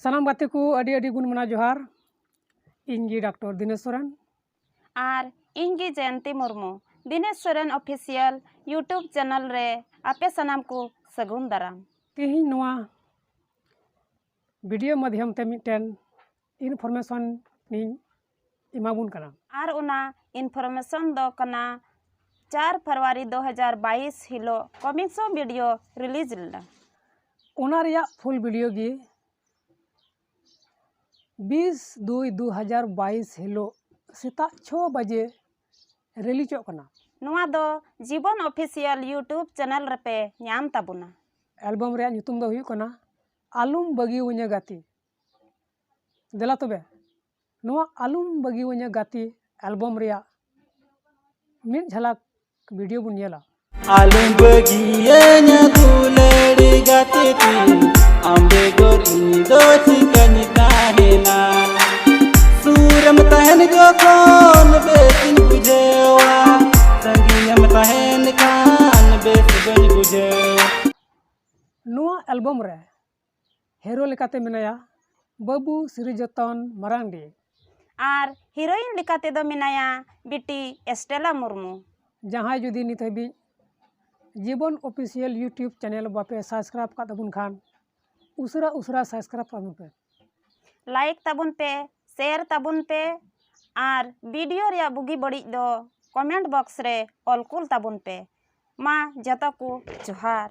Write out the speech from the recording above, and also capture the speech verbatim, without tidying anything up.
ᱥᱟᱱᱟᱢ ᱜᱟᱛᱮ ᱠᱚ ᱟᱹᱰᱤ ᱟᱹᱰᱤ ᱜᱩᱱ ᱢᱟᱱᱟᱣ ᱡᱚᱦᱟᱨ᱾ ᱤᱧ ᱜᱮ ᱰᱟᱠᱛᱚᱨ ᱫᱤᱱᱮᱥ ᱥᱚᱨᱮᱱ᱾ ᱟᱨ ᱤᱧ ᱜᱮ ᱡᱚᱭᱚᱱᱛᱤ Murmu. Dinesh Soren Official YouTube channel ᱨᱮ ᱟᱯᱮ ᱥᱟᱱᱟᱢ ᱠᱚ ᱥᱟᱹᱜᱩᱱ ᱫᱟᱨᱟᱢ᱾ ᱛᱮᱦᱮᱧ ᱱᱚᱣᱟ video ᱢᱟᱫᱽᱫᱷᱚᱢ ᱛᱮ ᱢᱤᱫᱴᱮᱱ information ᱤᱧ ᱮᱢᱟᱵᱚᱱ ᱠᱟᱱᱟ᱾ ᱟᱨ ᱚᱱᱟ information ᱫᱚ ᱠᱟᱱᱟ, ᱪᱟᱨ ᱯᱷᱮᱵᱽᱨᱩᱣᱟᱨᱤ ᱫᱩ ᱦᱟᱡᱟᱨ ᱵᱟᱭᱤᱥ ᱦᱤᱞᱳᱜ ᱠᱚᱢᱤᱠᱥᱚ video release ᱞᱮᱱᱟ᱾ ᱚᱱᱟ ᱨᱮᱭᱟᱜ full video ᱜᱮ ᱵᱤᱥ ᱫᱩᱭ ᱫᱩ ᱦᱟᱡᱟᱨ ᱵᱟᱭᱤᱥ ᱦᱤᱞᱳᱜ ᱥᱮᱛᱟᱜ ᱪᱷᱚ ᱵᱟᱡᱮ ᱨᱤᱞᱤᱡᱚᱜ ᱠᱟᱱᱟ᱾ ᱱᱚᱣᱟ ᱫᱚ ᱡᱤᱵᱚᱱ Official YouTube channel ᱨᱮᱯᱮ ᱧᱟᱢ ᱛᱟᱵᱚᱱᱟ᱾ Album ᱨᱮᱭᱟᱜ ᱧᱩᱛᱩᱢ ᱫᱚ ᱦᱩᱭᱩᱜ ᱠᱟᱱᱟ ᱟᱞᱚᱢ ᱵᱟᱹᱜᱤᱣᱟᱹᱧᱟ ᱜᱟᱛᱮ᱾ ᱫᱮᱞᱟ ᱛᱚᱵᱮ, ᱱᱚᱣᱟ ᱟᱞᱚᱢ ᱵᱟᱹᱜᱤᱣᱟᱹᱧᱟ ᱜᱟᱛᱮ album ᱨᱮᱭᱟᱜ ᱢᱤᱫ ᱡᱷᱟᱞᱟᱠ video ᱵᱚᱱ ᱧᱮᱞᱟ᱾ ᱟᱞᱚᱢ ᱵᱟᱹᱜᱤᱭᱟᱹᱧᱟ ᱫᱩᱞᱟᱹᱲ ᱜᱟᱛᱮ ᱛᱤᱧ, ᱟᱢ ᱵᱮᱜᱚᱨ ᱤᱧ ᱫᱚ ᱪᱤᱠᱟᱹᱧ ᱛᱟᱦᱮᱱᱟ? ᱥᱩᱨᱮᱢ ᱛᱟᱦᱮᱱ ᱡᱚᱠᱷᱚᱱ ᱵᱮᱥᱤᱧ ᱵᱩᱡᱷᱟᱹᱣᱟ, ᱥᱟᱺᱜᱤᱧᱮᱢ ᱛᱟᱦᱮᱱ ᱠᱷᱟᱱ ᱵᱮᱥ ᱵᱟᱹᱧ ᱵᱩᱡᱷᱟᱹᱣ᱾ ᱱᱚᱣᱟ album ᱨᱮ hero ᱞᱮᱠᱟᱛᱮ ᱢᱮᱱᱟᱭᱟ ᱵᱟᱹᱵᱩ ᱥᱨᱤᱡᱚᱛᱚᱱ ᱢᱟᱨᱟᱱᱰᱤ᱾ ᱟᱨ heroine ᱞᱮᱠᱟᱛᱮ ᱫᱚ ᱢᱮᱱᱟᱭᱟ ᱵᱤᱴᱤ ᱮᱥᱴᱮᱞᱟ ᱢᱩᱨᱢᱩ᱾ ᱡᱟᱦᱟᱸᱭ ᱡᱩᱫᱤ ᱱᱤᱛ ᱦᱟᱹᱵᱤᱡ ᱡᱤᱵᱚᱱ Official YouTube channel ᱵᱟᱯᱮ subscribe ᱟᱠᱟᱫ ᱛᱟᱵᱚᱱ ᱠᱷᱟᱱ, ᱩᱥᱟᱹᱨᱟ ᱩᱥᱟᱹᱨᱟ subscribe ᱛᱟᱵᱚᱱ ᱯᱮ᱾ Like ᱛᱟᱵᱚᱱ ᱯᱮ, share ᱛᱟᱵᱚᱱ ᱯᱮ, ᱟᱨ video ᱨᱮᱭᱟᱜ ᱵᱩᱜᱤ ᱵᱟᱹᱲᱤᱡ ᱫᱚ comment box ᱨᱮ ᱚᱞ ᱠᱩᱞ ᱛᱟᱵᱚᱱ ᱯᱮ᱾ ᱢᱟ ᱡᱚᱛᱚ ᱠᱚ ᱡᱚᱦᱟᱨ᱾